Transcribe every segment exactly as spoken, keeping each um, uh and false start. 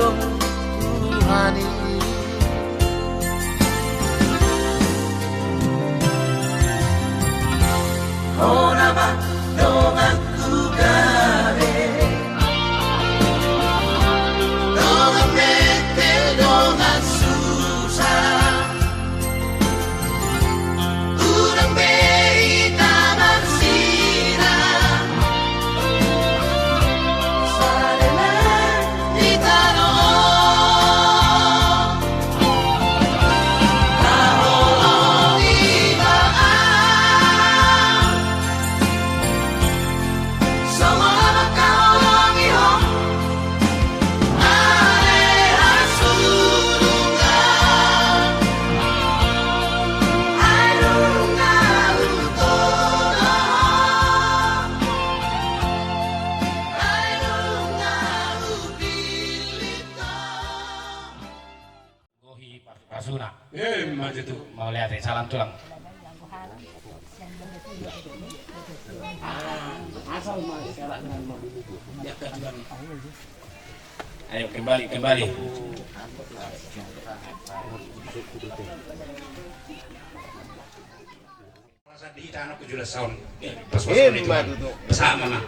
Tuhan i. Hona ma donganku gabe, dongan mete, dongan susa. Unang be hita marsinang, sada ma hita do. Haholongi ma au, songon na mangkaholongi ho. Gohi pasu-pasuna. Emma tutu. Mauliate, salam tulang. Ayo kembali, kembali. Perasaan di hita anak ku jelas sound. Pas, pas, emma tutu. Bersama ma.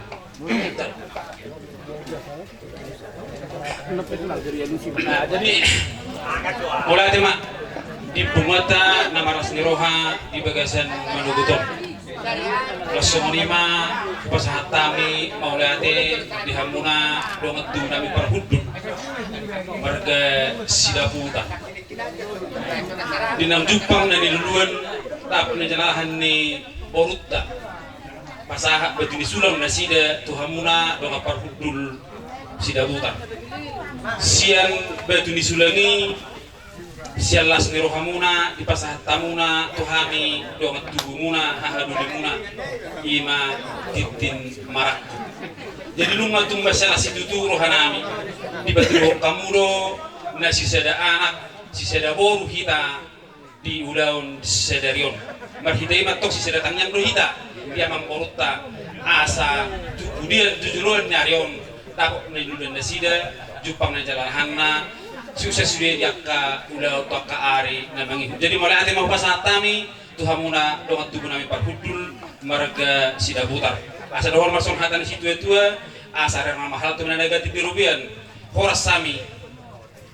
Nah, jadi mauliate ma di punguanta na marlas ni roha di bagasan manogot on. Laos songon i ma hupasahat hami mauliate di hamuna dongan tubu nami parhundul marga Sidabutar. Di naung jumpang na niluluan, tap na jalahan ni borunta, pasahat batu ni sulang nasida tu hamuna dongan parhundul Sidabutar. Sian batu ni sulang i, sian las ni rohamuna dipasahat hamuna tu hami dongan tubumuna, hahadolimuna, i ma tintin marangkup. Jadi nunga tung mansai las situtu rohanami, dipatuduhon hamu do na sisada anak, sisada boru hita di ulaon sadari on. Marhite i ma tong sisada tangiang do hita di amangborunta, asa tu pudian tu joloan ni ari on, dapot na niluluan nasida, jumpang na jalahanna, sukses sude di angka ulaon tu angka ari na mangihut. Jadi mauliate ma hupasahat hami tu hamuna dongan tubu nami parhundul marga Sidabutar. Asa dohot ma songon hata ni situatua, asa rerang ma halto, na gabe di robean. Horas hami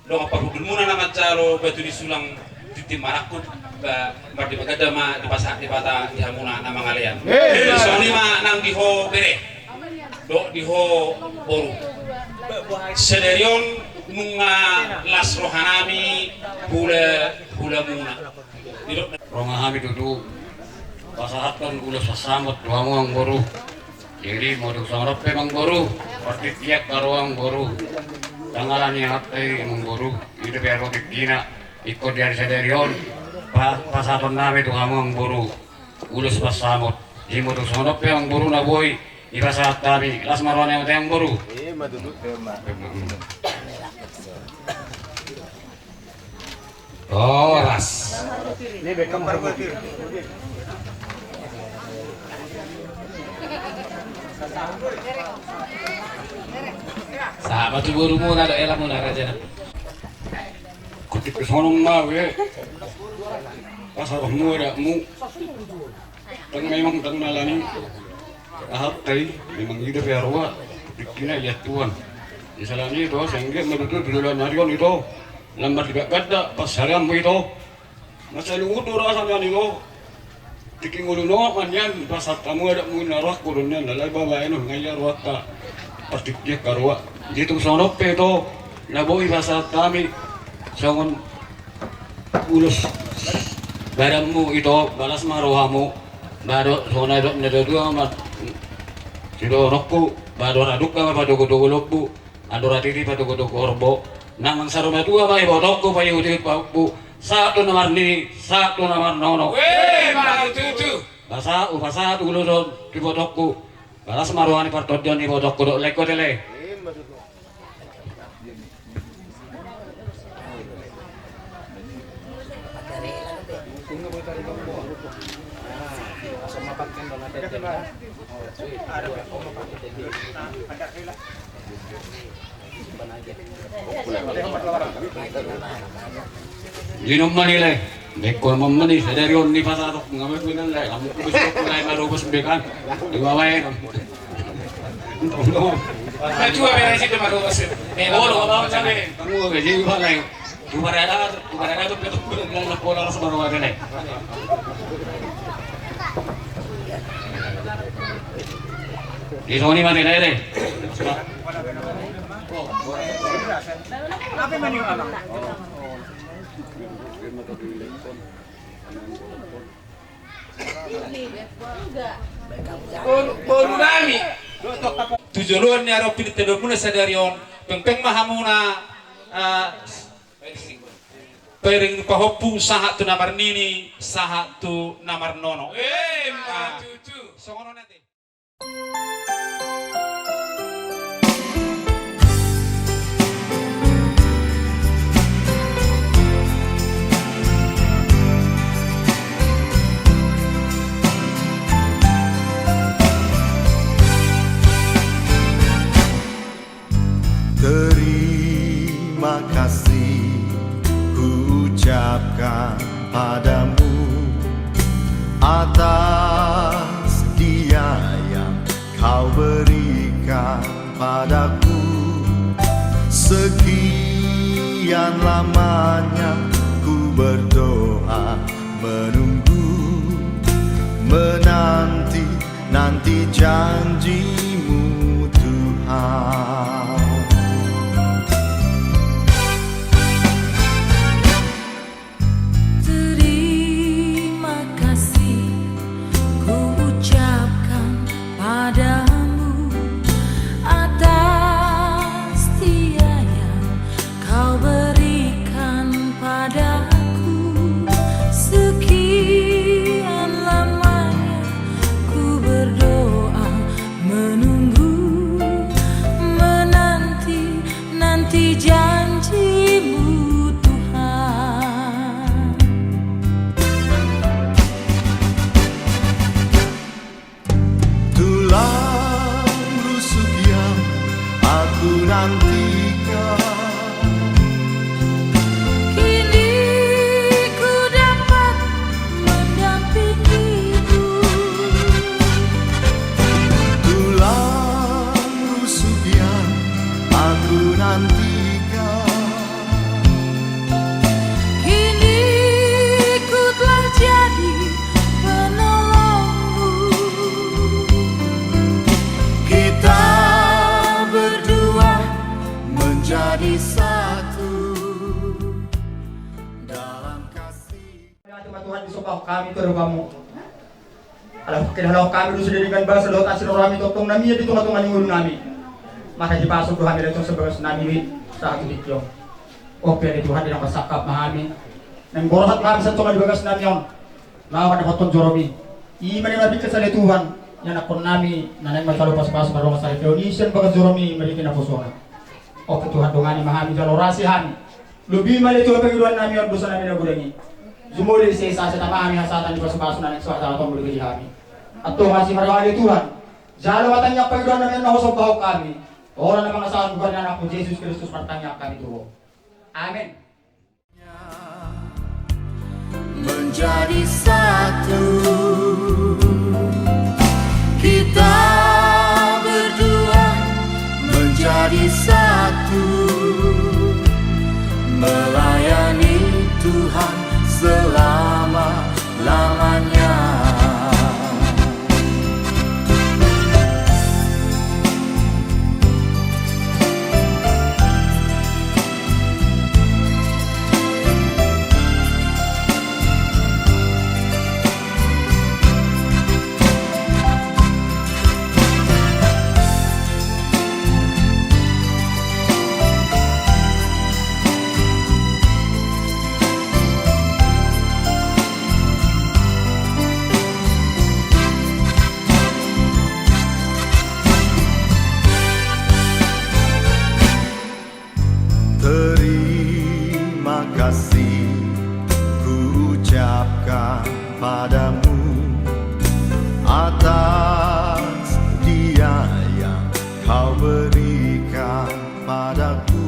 dongan parhundulmuna na manjalo batu ni sulang tintin marangkup, ba, mardipaganda ma dipasahat Debata di hamuna na mangalean. Emma. Songon i ma nang di ho bere dohot di ho boru. Sadari on nunga las rohanami hula-hulamuna. Ro ma hami tutu pasahathon ulos pansamot tu hamu amangboru. Jadi molo tung songon on pe amangboru, partingkian haroa amangboru. Ndang ala ni aha pe amangboru, i dope haroa tingkina. Ingkon di ari sadari on, pa-, pasahaton nami tu hamu amangboru ulos pansamot. Jadi molo tung songon on pe amangboru na boi dipasahat hami, las ma roha ni amangboru. Emma tutu, emma. Horas. Sahat ma tu borumuna dohot helamuna, raja na. Kutik ke sonong ma we. Pasal mu ada mu. Ndang memang ndang na ala ni aha pe, memang i dope haroa tingkina, ia Tuhan. Di sala ni i do, sangge ma tutu di joloan ni ari on i do, lam mardipaganda pansalonganmu i do. Mansai lungun do rasa nian i do. Tingki ngolu nongan ma nian, pasahat hamu adatmu na rohangku do nian, alai babaen on, nga ia rohanta partingkian haroa. Jadi tung songon on pe i do, na boi pasahat hami songon ulos badanmu i do, ba las ma rohamu. Ba dohot songon na didok ni natuatua ma, sidohononku, ba andor adungka ma padogodogo lombu, andor atiti padogodogo horbo. Nang saro matua ma ibotongku, paihutihut pahompu, sahat tu na marnini, sahat tu na marnono. Emma tutu. Ba sahat, hupasahat ulos on tu ibotongku, ba las ma roha ni partondion ni ibotongku dohot laengku, tele. Di nomba ni lae, bengkon mamani sadari on ni pasatok ngamet minan lae, kamu kubis kok lae marobas bekan. Di bawah ya. Kamu gaji bawah lae. Tubarada, tubarada tu petuk bulan na pola sebaru ada ne. Di soni mate dai dai. Boru, boru nami. Tu joloan ni ari on pinta dua muna sadari on, pengpeng ma hamuna, ah, Pairing pahompu sahat tu na marnini, sahat tu na marnono. Eh, ah, tutu. Songon on ate. Terima kasih kuucapkan padamu atas dia yang kau berikan padaku. Sekian lamanya ku berdoa, menunggu, menanti, nanti janji-Mu, Tuhan. Terima kasih kuucapkan padamu atas dia yang Kau berikan padaku. Sekian lamanya ku berdoa, menunggu, menanti, nanti janji-Mu, Tuhan. Tulang rusuk yang aku nantikan, kini ku dapat mendampingimu. Tulang rusuk yang aku nantikan, kini ku telah jadi penolongmu. Kita berdua menjadi satu dalam kasih. Tuhan, disombahon hami tu adopanmu. Ala hukir halak hami dosa di denggan basa dohot asi ni roha nami, tongtong na mian di tonga-tonga ni ngolu nami. Masa dipasu do hami, lecong sebagas nami wit sahat tu tingki on. Ope ale Tuhan, di na marsangkap ma hami, naeng borhat ma hami sian tonga ni bagas nami on. Laho na hothon joromi. I ma na marbingkas ale Tuhan, ianakhon nami na naeng manjalo pasu-pasu mardongan sari peonisian bagas joromi marhite naposona. Ope Tuhan, dongani ma hami, jalo rasi hami. Lobi ma ale Tuhan pangidoan nami on, dosa nami na godang i. Jumolo sesa seta ma hami hasahatan ni pasu-pasu na naeng so hatahonon muli di hami. Antong asi ma roham ale Tuhan. Jalo ma tangiang pangidoan nami on na husombahon hami. Holan na mangasahon goar ni Anakmu Jesus Kristus martangiang hami tu Ho. Amen. Menjadi satu. Kita berdua menjadi satu, melayani Tuhan selama-lamanya. Terima kasih kuucapkan padamu atas dia yang kau berikan padaku.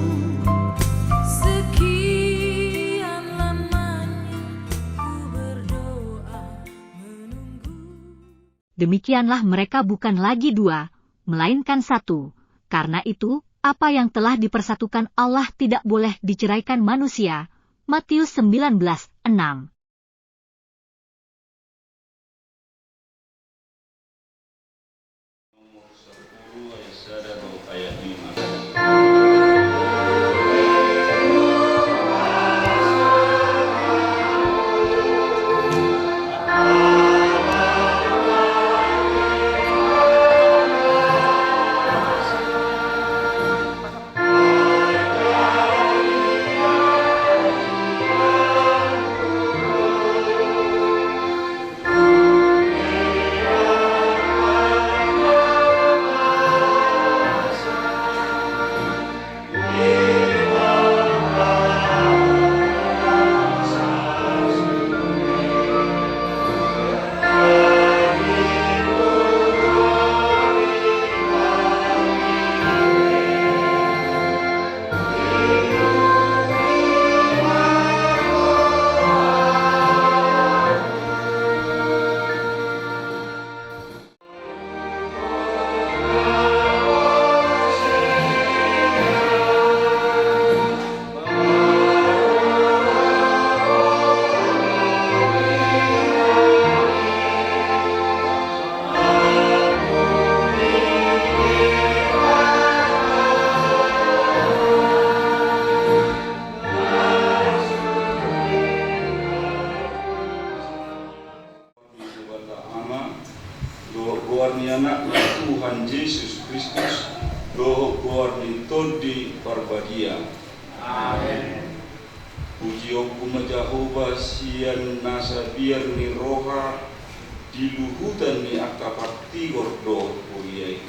Demikianlah mereka bukan lagi dua, melainkan satu. Karena itu, apa yang telah dipersatukan Allah tidak boleh diceraikan manusia. Matius sembilan belas enam. Nomor sepuluh ayat sada dohot ayat lima. Di Debata Ama, dohot goar ni Anakna Tuhan Jesus Kristus, dohot goar ni Tondi Parbadia. Amen. Pujionku ma Jahowa sian nasa biar ni roha di luhutan ni angka partigor dohot huria i.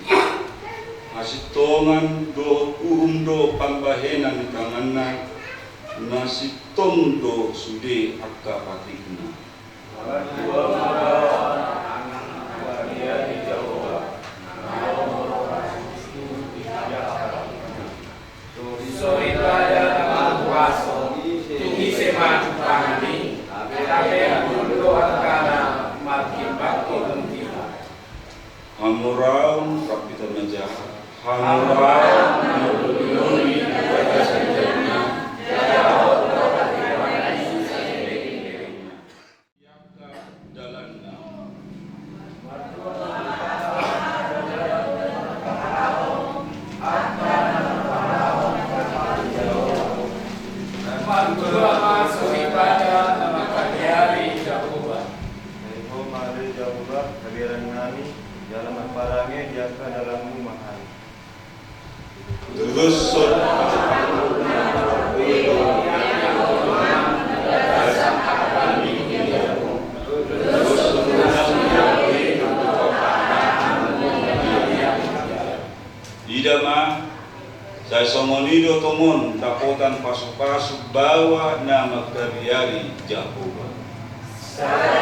Hasintongan dohot uhum do pambahenan ni tanganna, na sintong do sude angka patikna. Hamoraon, rap hita manjaha. Hamoraon na doli-doli di bagasan jolma. Martua ma so hita na mangkabiari Jahowa. Ai Ho ma ale Jahowa, habiaran nami, jala marparange di angka dalanmu ma hami. Ida ma, sai songon i do tongon dapotan pasu-pasu baoa na mangkabiari Jahowa. Sai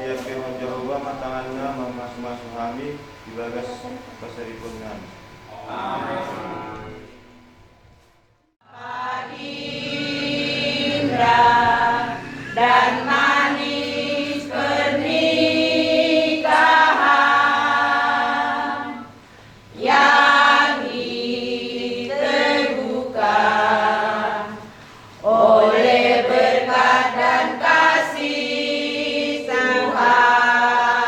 diangkehon Jahowa ma tanganna mamasu-masu hami di bagas pasaripeon nami. Amen. Indah dan manis pernikahan yang diteguhkan oleh berkat dan kasih Tuhan.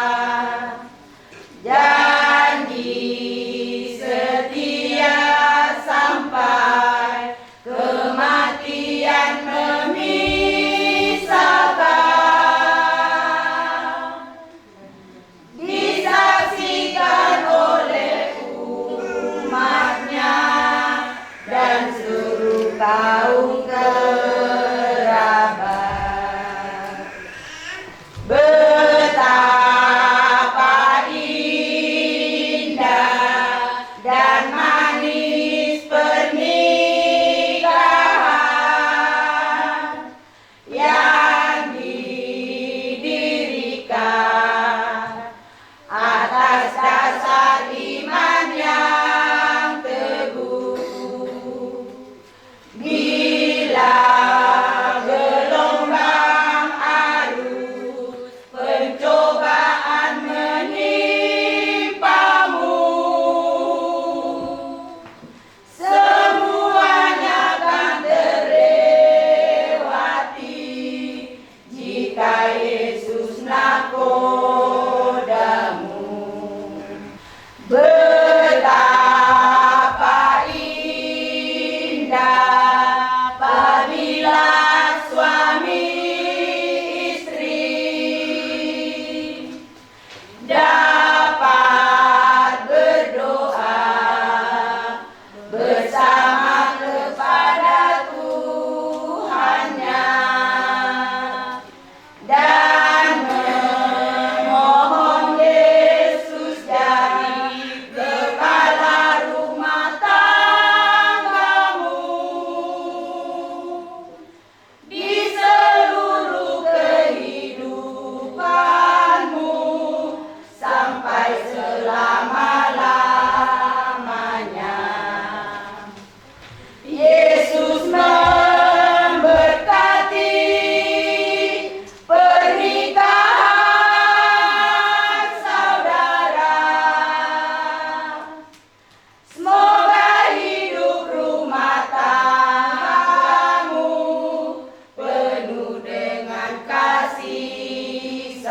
Janji setia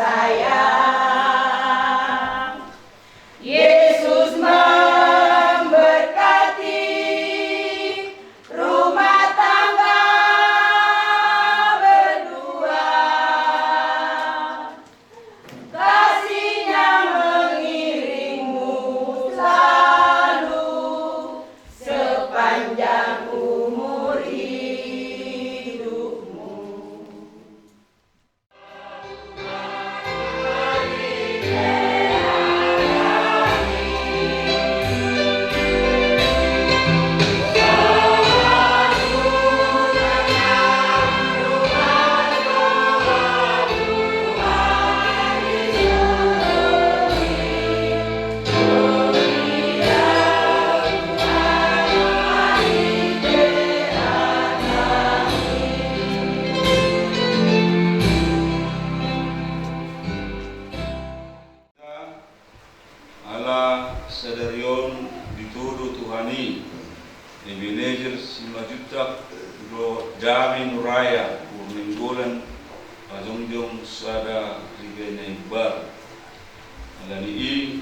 Sayang. Yesus memberkati rumah tangga berdua. Kasih-Nya mengiringmu selalu sepanjang umur hidupmu. Ala sadari on ditodo Tuhan i, Ebenezer Simanjuntak dohot Dame Nuraya Hurnainggolan pajongjong sada ripe na imbar. Ala ni i,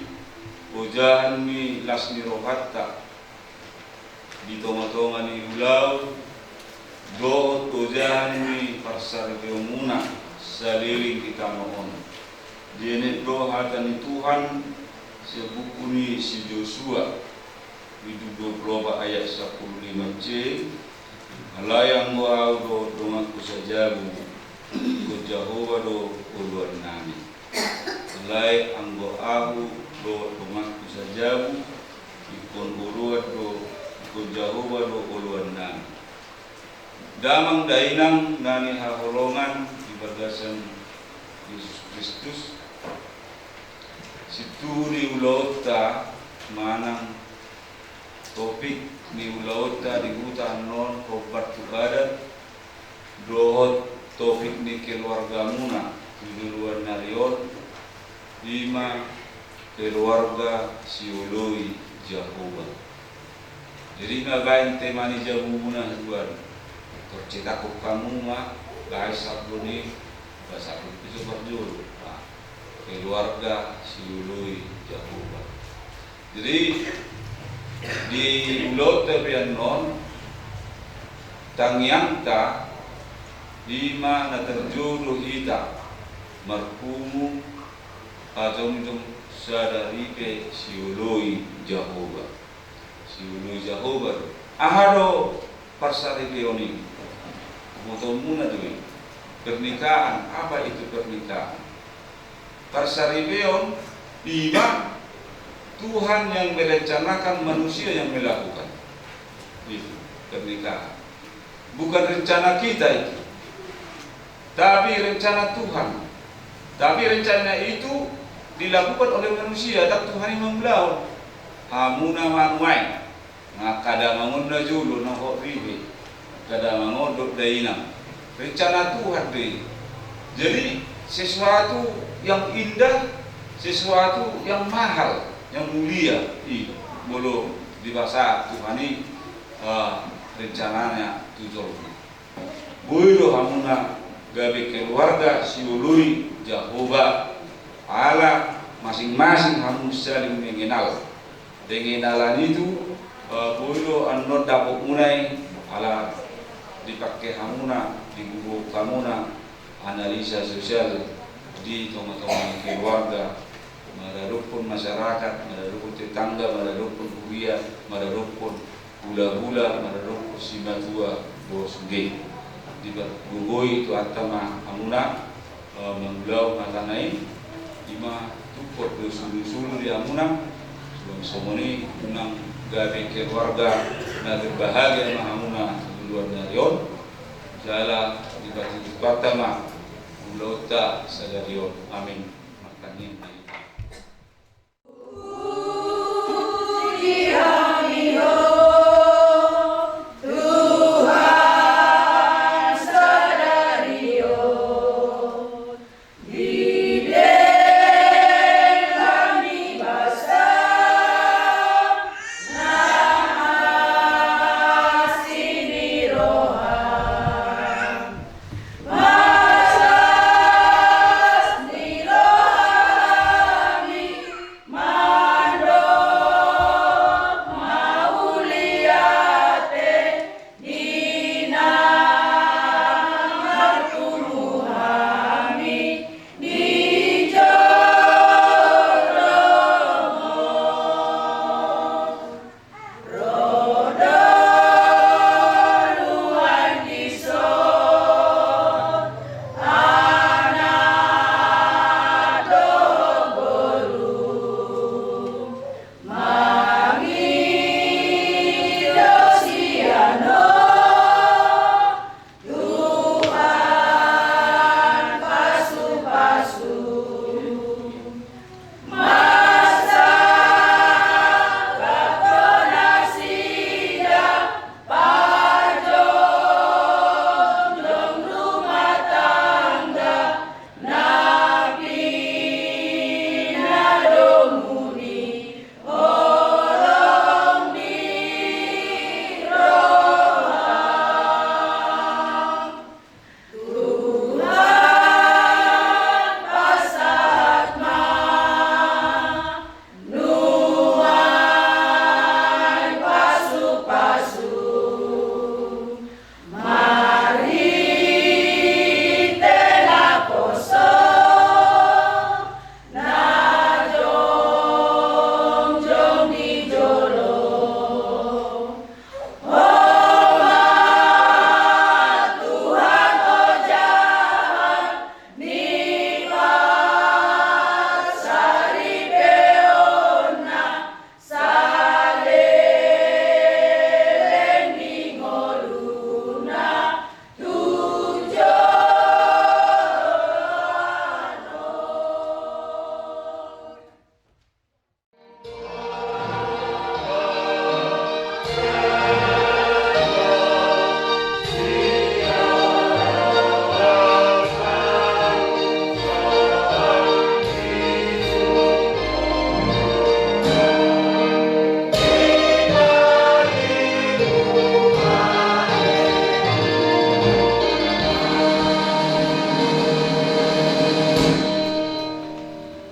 ojahan ni las ni rohanta di tongatonga ni ulaon dohot ojahan ni parsaripeonmuna saleleng di tano on. Dienet do hata ni Tuhan sian buku ni si Josua, bindu dua pulu opat ayat sampulu lima C. Alai anggo ahu dohot donganku sajabu, ingkon Jahowa do oloannami. Alai anggo ahu dohot donganku sajabu, ingkon oloan do, ingkon Jahowa do oloannami. Damang dainang na hinaholongan di bagasan Jesus Kristus, sintuhu ni ulaonta manang topik ni ulaonta di huta annon hombar tu adat, dohot topik ni keluargamuna di joloan ni ari on, i ma keluarga sioloi Jahowa. Jadi, nga baen tema ni jabumuna tuan. Tor cetakhon hamu ma, baen sablon i, baen sablon i so parjolo. Nah, keluarga sioloi Jahowa. Jadi, di ulaonta pe annon, tangiangta, i ma na tarjou do hita, marpungu, pajongjong sada ripe sioloi Jahowa. Sioloi Jahowa do. Aha do parsaripeon i? Botoonmuna do i. Pernikahan, apa itu pernikahan? Parsaripeon, i ma Tuhan yang merencanakan, manusia yang melakukan. Itu pernikahan. Bukan rencana kita itu. Tapi rencana Tuhan. Tapi rencana itu dilakukan oleh manusia, tapi Tuhan yang mengulahon. Hamu na manuai. Nga angka damang on na jolo, na hot ripe. Angka damang on dohot dainang. Rencana Tuhan do i. Jadi, sesuatu yang indah, sesuatu yang mahal, yang mulia. I, molo dipasahat Tuhan i, eh, rencananya tu jolma. Boi do hamuna gabe keluarga sioloi Jahowa, ala masing-masing hamu saling mengenal. Dengan ala ni itu, eh, boi do annon dapotmuna i, ala dipangke hamuna, digogohon hamuna analisa sosial di tongatonga ni keluarga, maradophon masyarakat, maradophon tetangga, maradophon huria, maradophon hulahula, maradophon simatua, boru sude. Dipargogoi Tuhanta ma hamuna, eh, mangulahon hatana i, i ma tungkot do sulusulu di hamuna, suang songon i unang gabe keluarga na berbahagia ma hamuna di luar ni ari on, jala dipatupatupa ma ulaonta sadari on. Amin. Martangiang ma hita.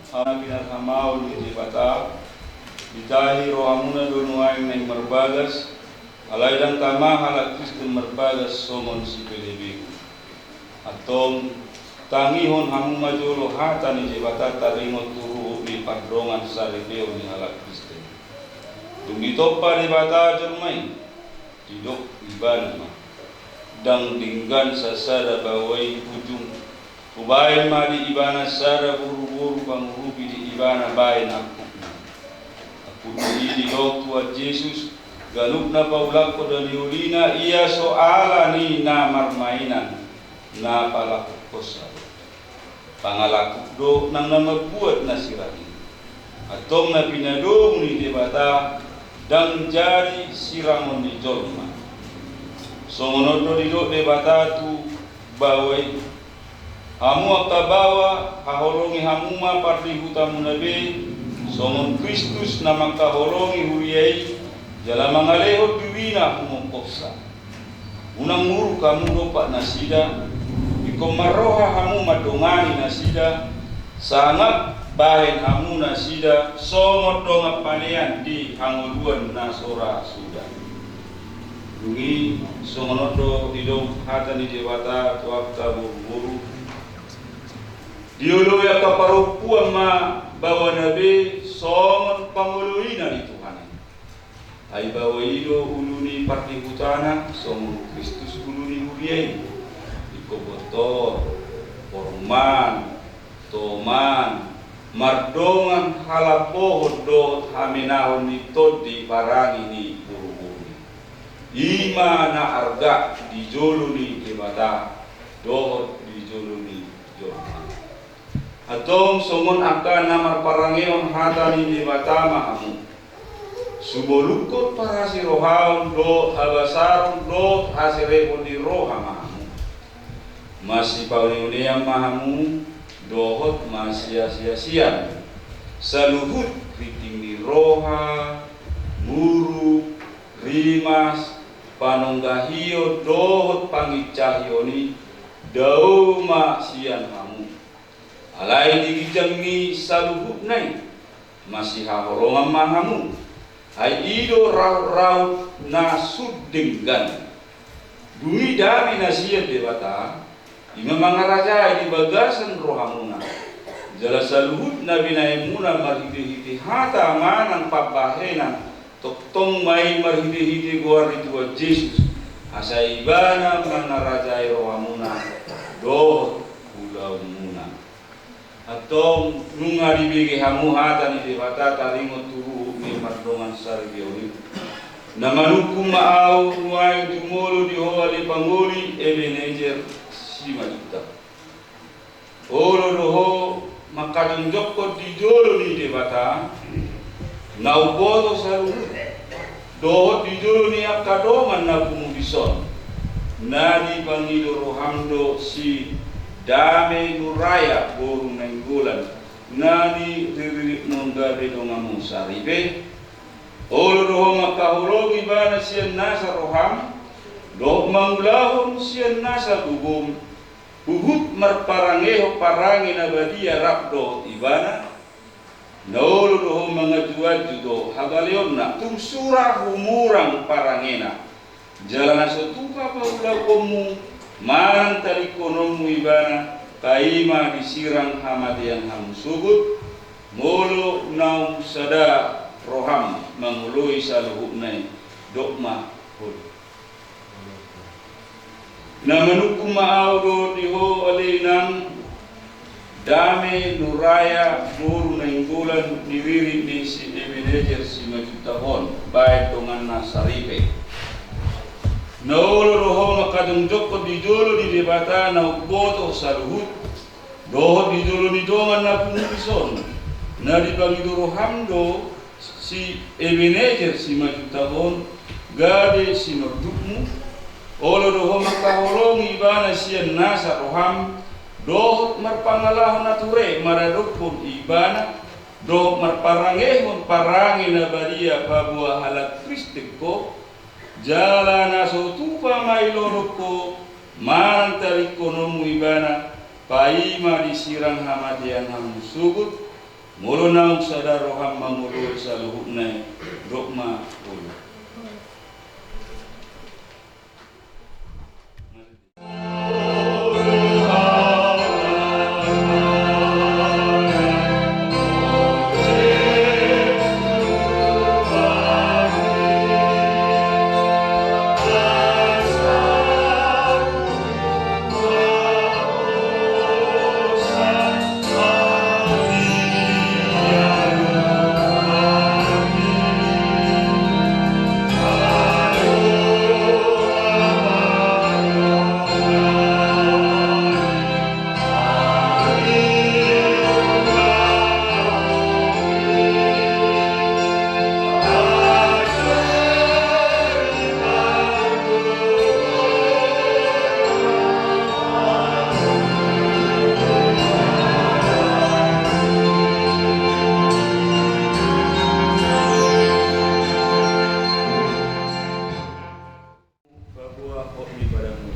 Hamu na pinarhamaol ni Debata, ditahi rohamuna do nuaeng naeng marbagas, alai ndang tama halak Kristen marbagas songon sipelebegu. Antong, tangihon hamu ma jolo hata ni Debata taringot tu ruhut ni pardongansaripeon ni halak Kristen. Dung ditompa Debata jolma i, didok Ibana ma: Ndang denggan sasada baoa i ujung. Hubahen ma di ibana sada boruboru pangurupi di ibana bahen angkupna. Angkupna i didok Tuhan Jesus, ganup na paulakkon na niulina ia so ala ni na marmaenan, na palangkuphonsa do. Pangalangkup do nang na mambuat na sirang i. Antong na pinadomu ni Debata ndang jadi sirangon ni jolma. Songon on do didok Debata tu baoa i: Hamu angka baoa, haholongi hamu ma pardihutamuna be, songon Kristus na mangkaholongi huria i, jala mangalehon dirina humongkohsa. Unang muruk hamu dompak nasida, ingkon marroha hamu mandongani nasida, sangap bahen hamu nasida songon dongan palean di hangoluan na so ra suda. Dung i, songon on do didok hata ni Debata tu angka boruboru: Dioloi angka parompuan ma baoana be songon pangoloina di Tuhan i. Ai baoa i do ulu ni pardihutana, songon Kristus ulu ni huria i. Ingkon bontor, porman, toman, mardongan halambohon dohot hamenahon ni tondi parange ni boruboru i. I ma na arga di jolo ni Debata dohot di jolo ni jolma. Antong songon angka na marparangehon hata ni Debata ma hamu. Sumolukkon parhasirohaon dohot habasaron dohot haserepon ni roha ma hamu. Masipauneunean ma hamu dohot masiasiasian. Saluhut rinting ni roha, muruk, rimas, panonggahion dohot pangincahion i, dao ma sian hamu. Alai di ginjang ni saluhutna i, masihaholongan ma hamu. Ai i do rahut-rahut na sun denggan. Dung i dame na sian Debata, i ma mangarajai di bagasan rohamuna. Jala saluhut na binahenmuna marhitehite hata manang pambahenan, tongtong ma i marhitehite goar ni Tuhan Jesus, asa Ibana mangarajai rohamuna dohot ulaonmuna. Antong nunga dibege hamu hata ni Debata taringot tu ruhut ni pardongansaripeon i. Na manungkun ma ahu nuaeng jumolo di ho ale pangoli Ebenezer Simanjuntak. Olo do ho mangkajongjonghon di jolo ni Debata, na umboto saluhut, dohot di jolo ni angka dongan na pungu dison, na dipangido roham do si Dame Nuraya boru Nainggolan, na niriritmon gabe donganmu saripe. Olo do ho mangkaholongi ibana sian nasa roham, dohot mangulahon sian nasa gogom, huhut marparangehon parange na badia rap dohot ibana. Na olo do ho manganjuanju dohot hagaleonna tung sura humurang parangena. Jala na so tupa paulakonmu manang talingkononmu ibana, paima disirang hamatean hamu sogot, molo naung sada roham mangoloi saluhutna i, dok ma: Hol. Na manungkun ma ahu dohot di ho ale inang, Dame Nuraya boru Nainggolan, niririt ni si Ebenezer Simanjuntak on, bahen donganna saripe. Na olo do ho mangkajongjonghon di jolo ni Debata na umboto saluhut, dohot di jolo ni dongan na pungu dison, na dipangido roham do si Ebenezer Simanjuntak on gabe sinordukmu. Olo do ho mangkaholongi ibana sian nasa roham, dohot marpangalaho na ture maradophon ibana, dohot marparangehon parange na badia paboa halak Kristen ho. Jala na so tupa ma ilolong ho manang talingkononmu ibana, paima disirang hamatean hamu sogot, Molo naung sada roham mangoloi saluhutna i, dok ma olo. Paboa hot ni padanmu.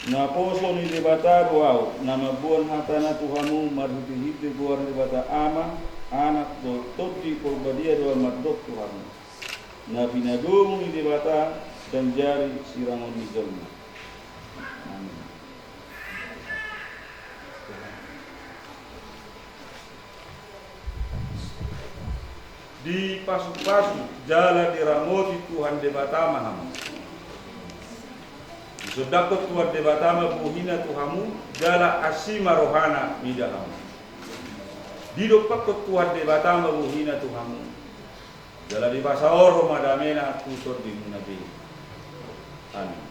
Naposo ni Debata do ahu, na mamboan hatana tu hamu marhitehite goar ni Debata Ama, Anak dohot Tondi Porbadia do ahu mandok tu hamu, na pinadomu ni Debata ganjari sirangon ni jolma. Amin. Dipasupasu jala diramoti Tuhan Debata ma hamu. Disondangkon Tuhan Debata ma bohina tu hamu, jala asi ma rohana mida hamu. Didompakkon Tuhan Debata ma bohina tu hamu, jala dipasaor ma damena tu tondimuna be. Amin.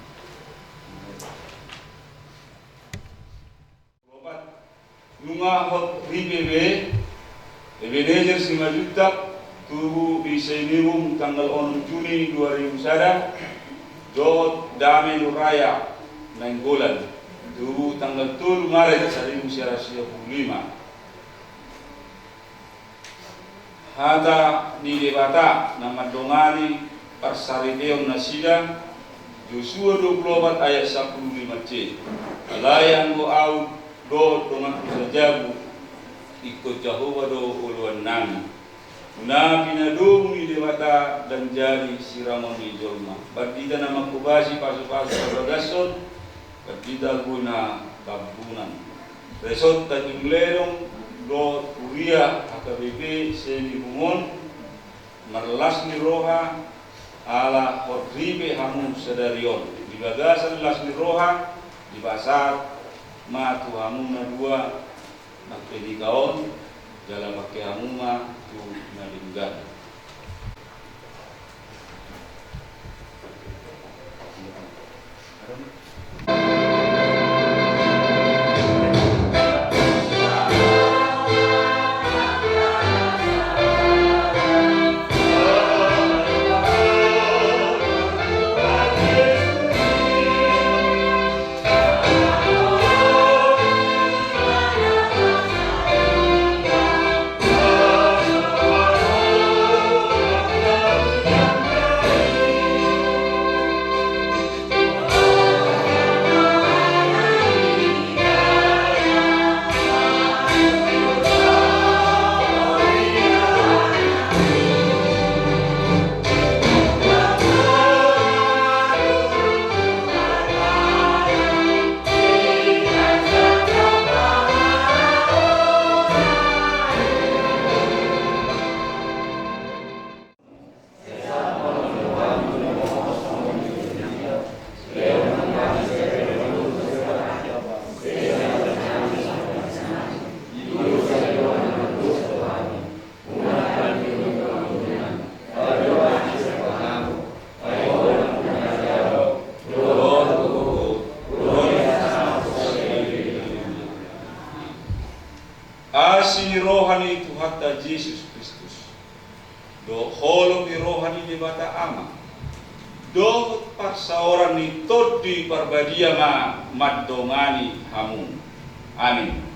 Nunga hot ripe be, Ebenezer Simanjuntak, tubu di Seinibung tanggal onom Juni dua ribu sada, dohot Dame Nuraya Nainggolan, tubu tanggal tolu Maret saribu sia ratus sia pulu lima. Hata ni Debata na mandongani parsaripeon nasida, Josua dua pulu opat ayat sampulu lima C. Alai anggo ahu dohot donganku sajabu, ingkon Jahowa do oloannami. Na pinadomu ni Debata ganjari sirangon ni jolma. Pandita na manghobasi pasupasu parbagason, Pandita Bona Tambunan. Resort Tanjung Lerong dohot Huria H K B P Seinibung on, marlas ni roha ala hot ripe hamu sadari on. Di bagasan las ni roha, dipasahat ma tu hamu na dua nangkiningan on, jala pangke hamu ma tu na denggan. Asi ni roha ni Tuhanta Jesus Kristus, dohot holong ni roha ni Debata Ama, dohot parsaoran ni Tondi Parbadia ma mandongani hamu. Amin.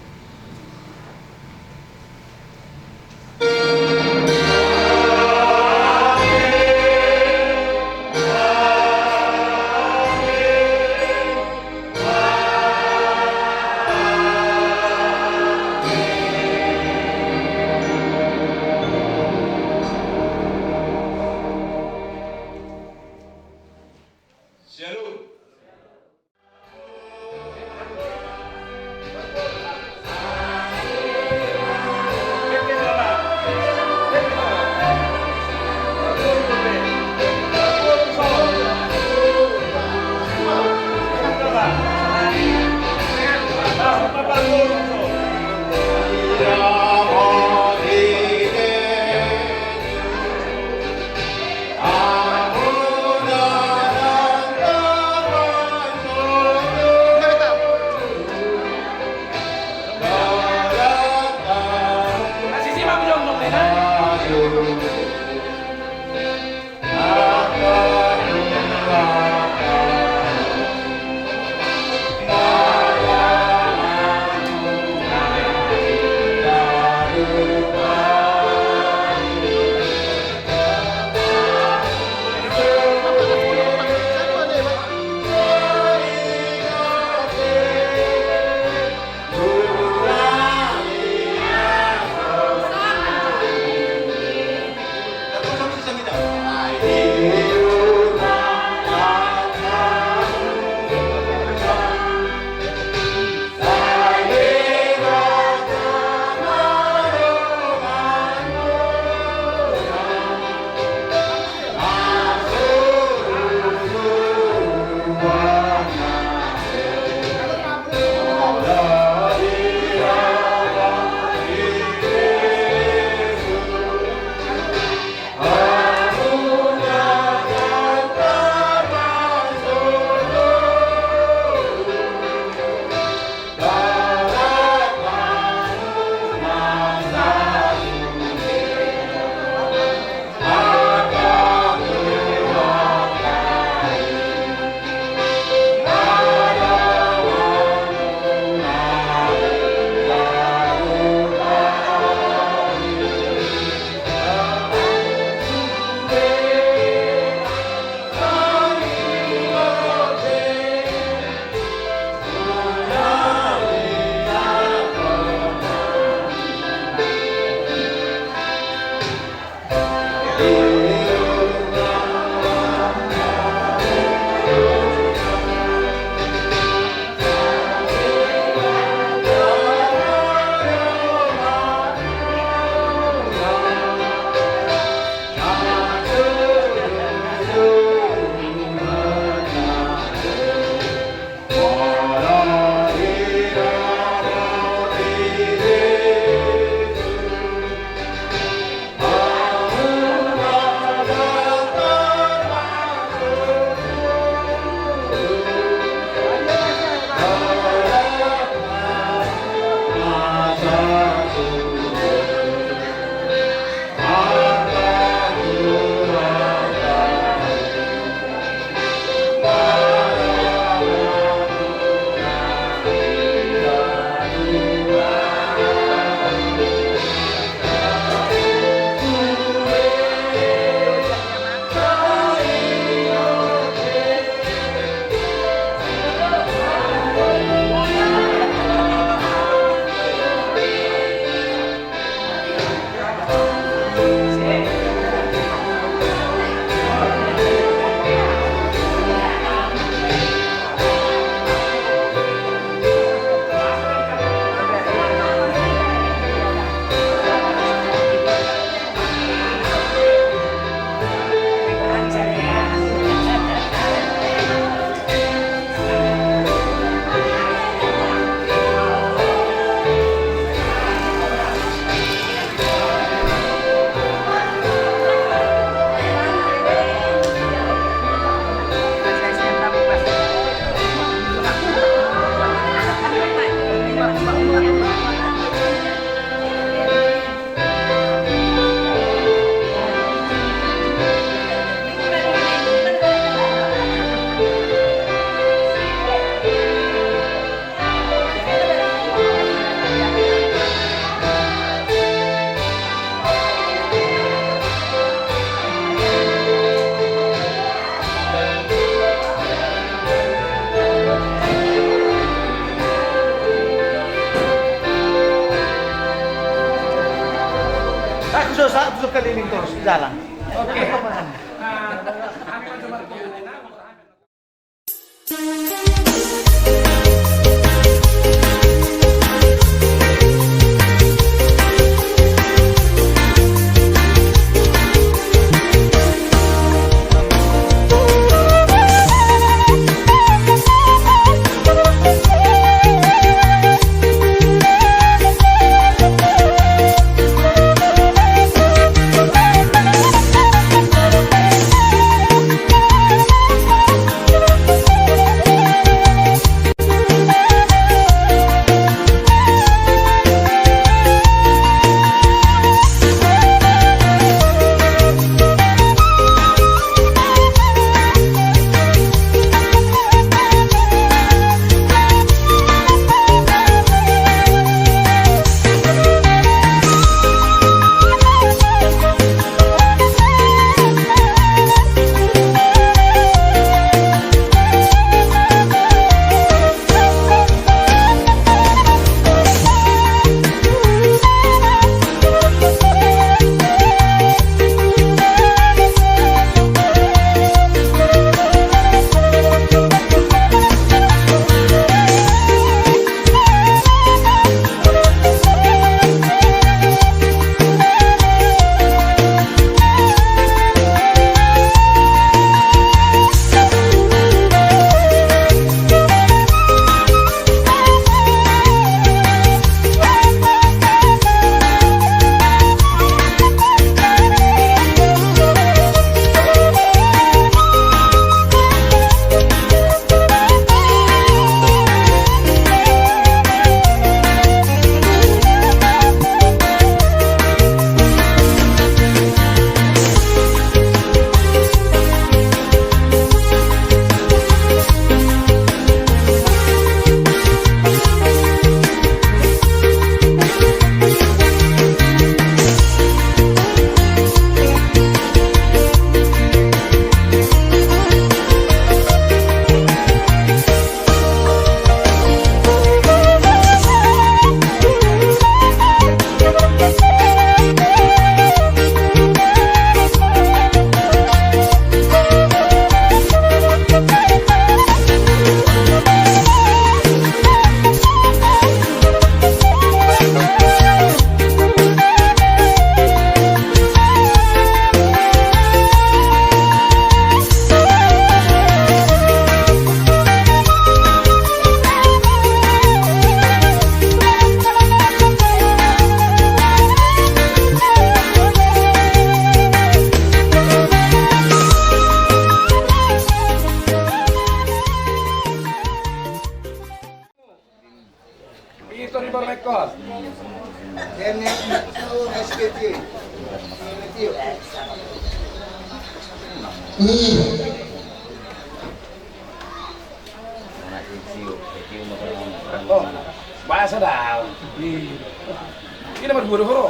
Terus, ah, terus keliling terus jalan. Oke. Itu di Barlekon. Oh, bahasa dah. Ini nomor dua dulu.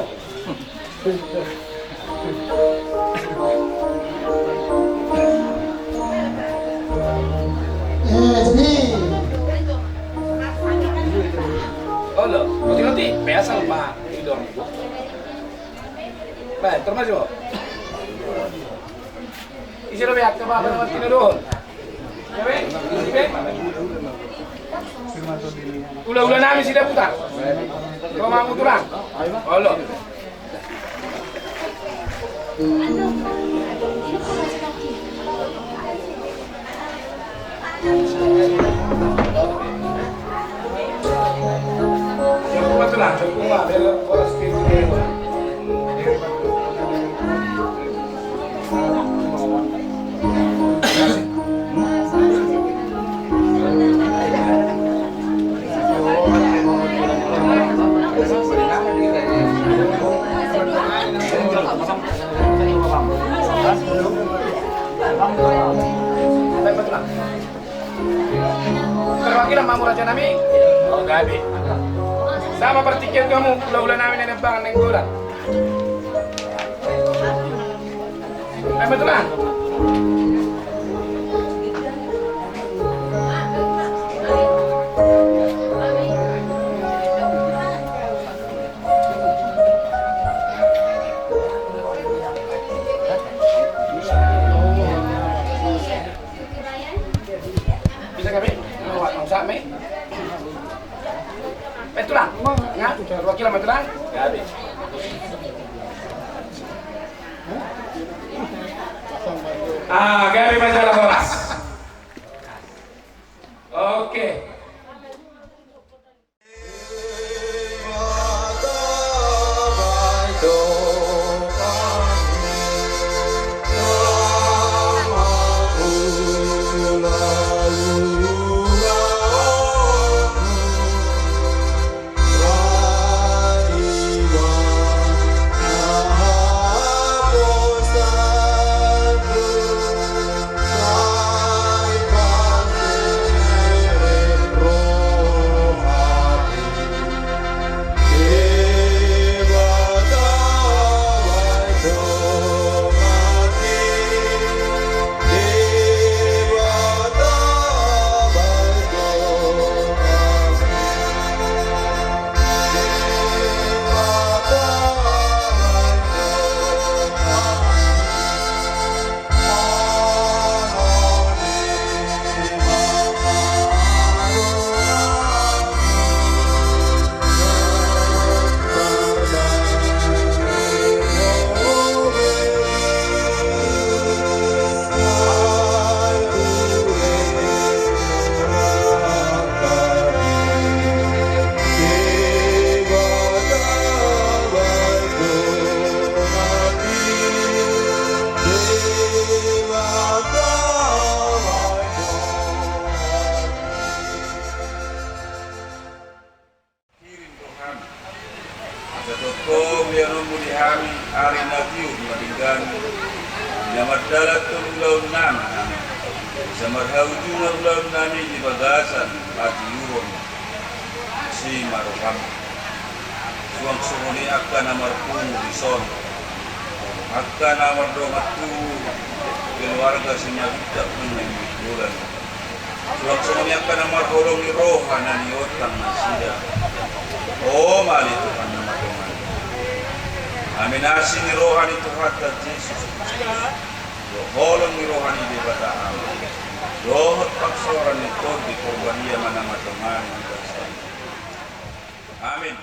Olo, nanti nanti biasa lupa tidur. Baik, terima kasih. Isi lo biar ke bawah nama tino dohon. Ula-ula nami sida putar. Romamu tulang. Olo. Perwakilan ma hamu raja nami. Oh, gabe. Sama partingkian hamu, ula-ula nami Nainggolan. Eh, betulan. Tenang. Ingat, perwakilan ma tenang. Gabe. Ah, gabe ma jala horas. Oke. Hirim do hami. Asa tongtong leanonmu di hami ari na tiur na denggan, na mardalan tolu ulaon nami hami. Asa marhaujungan ulaon nami di bagasan hatiuron. Asi ma roham. Suang songon i angka na marpungu dison, angka na mardongan tubu, keluarga Simanjuntak, Manurung, Nainggolan. Suang songon i angka na marholong ni roha na niontang nasida. O ma ale Tuhan na mardongan. Amen. Asi ni roha ni Tuhanta Jesus Kristus, dohot holong ni roha ni Debata Ama, dohot pangsoran ni Tondi Porbadia ma na mandongani hita. Amen.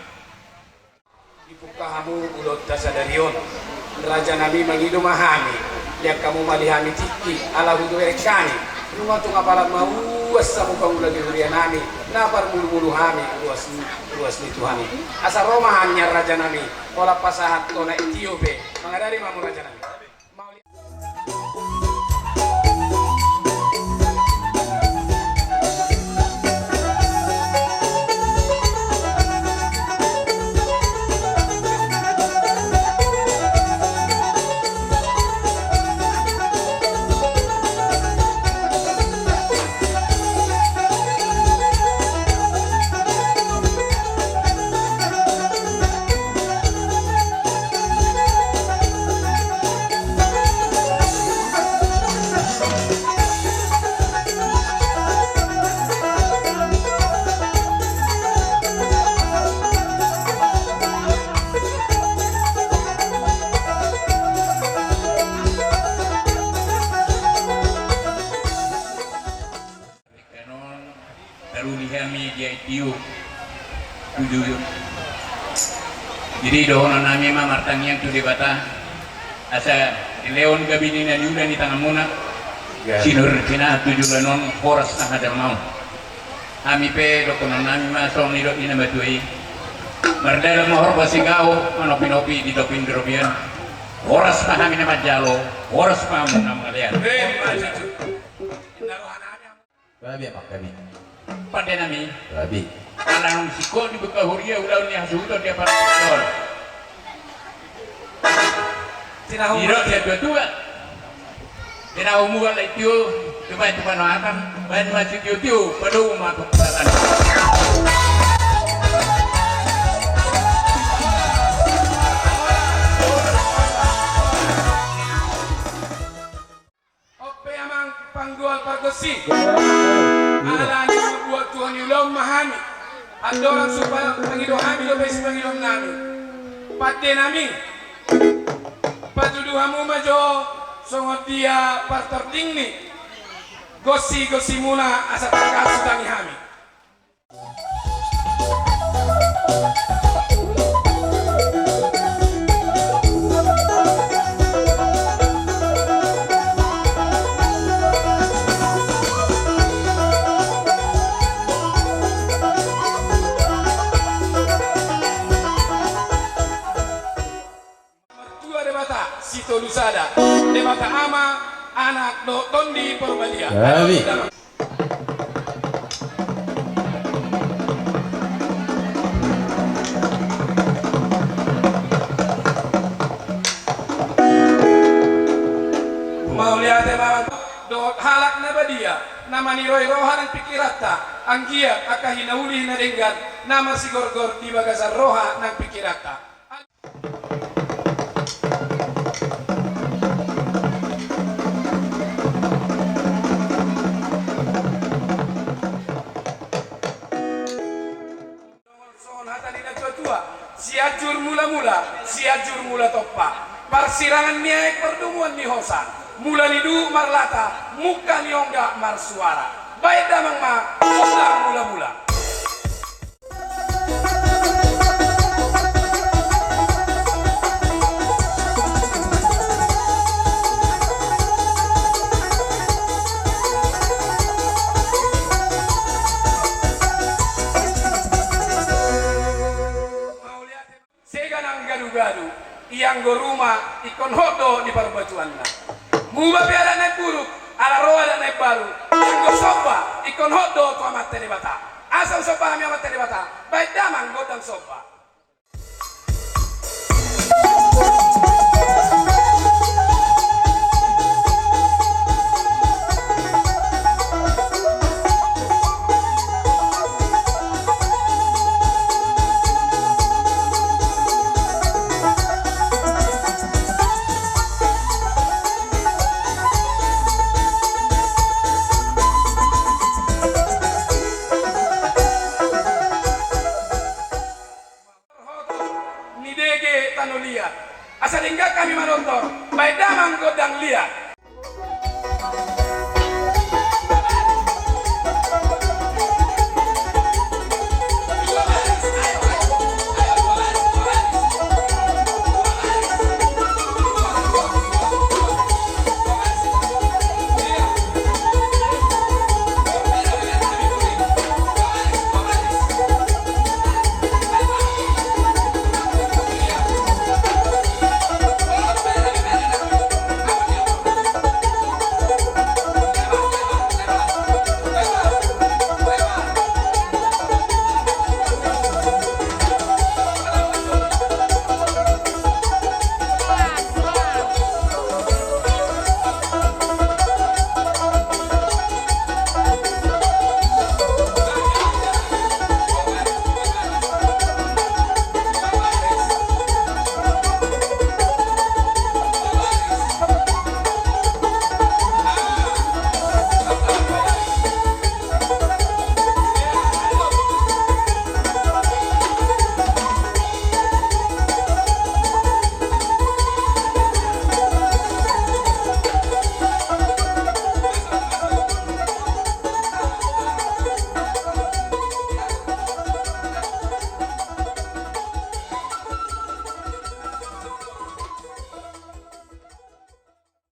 Dipungka hamu ulaonta sadari on. Raja nami, mangido ma hami, lean hamu ma di hami tingki, ala hubereng hami nunga tung apala ma uas hamu pangula di huria nami, na parmulumulu hami ruas, ruas ni Tuhan i. Asa ro ma hami nian raja nami, holan pasahat tona i tio pe, mangadari ma hamu raja nami. Taruli hami di ai tio. Tujuh. Jadi dohonon nami ma martangiang tu Debata, asa dilehon gabe ni na niula ni tanganmuna. Ya. Sinur pinahan tu joloan on, horas na hajolmaon. Hami pe dohonon nami ma songon nidok ni na matua i. Mardalan ma horbo sigaho, manopinopi di topi ni robean. Horas ma hami na manjalo, horas ma hamu na mangalean. Eh, maju. Gabe ma gabe. Pande nami. Gabe. Ala naung singkop dibuka huria ulaon ni hasuhuton di apala on. Tinahu. Didok sian tuatua. Tinahu mual lai tio, tupai tu panoatan, baen ma sitio-tio, padomu ma tu panoatan. On pe amang panggual pargonsi. Alani mambuat tuha ni ulaon ma hami. Andorang so pa-, pangido hami dope sipangidoan nami. Pande nami. Patudu hamu ma jo songon dia partording ni gonsi-gonsimuna asa tagar sutangi hami. Sada, Debata Ama, Anak, dohot Tondi Porbadia. Amin. Mauliate ma dohot halak na badia, na maniroi roha nang pingkiranta, anggiat angka hinauli na denggan, na marsigorgor di bagasan roha nang pingkiranta. Songon hata ni natuatua, Sianjur Mulamula, Sianjur Mula Tompa. Parsirangan ni aek, pardomuan ni hosa, mula ni duhut marlata, mungka ni ongga marsuara. Baen damang ma gondang mulamula. Sega nang gadugadu, ianggo ruma ingkon hot do di parbatuanna. Muba pe adat na imburuk, ala ro adat na imbaru, ianggo somba ingkon hot do tu Amanta Debata. Asa husomba hami Amanta Debata, baen damang gondang somba. Ni dege tano liat. Asa denggan hami manortor, baen damang gondang liat.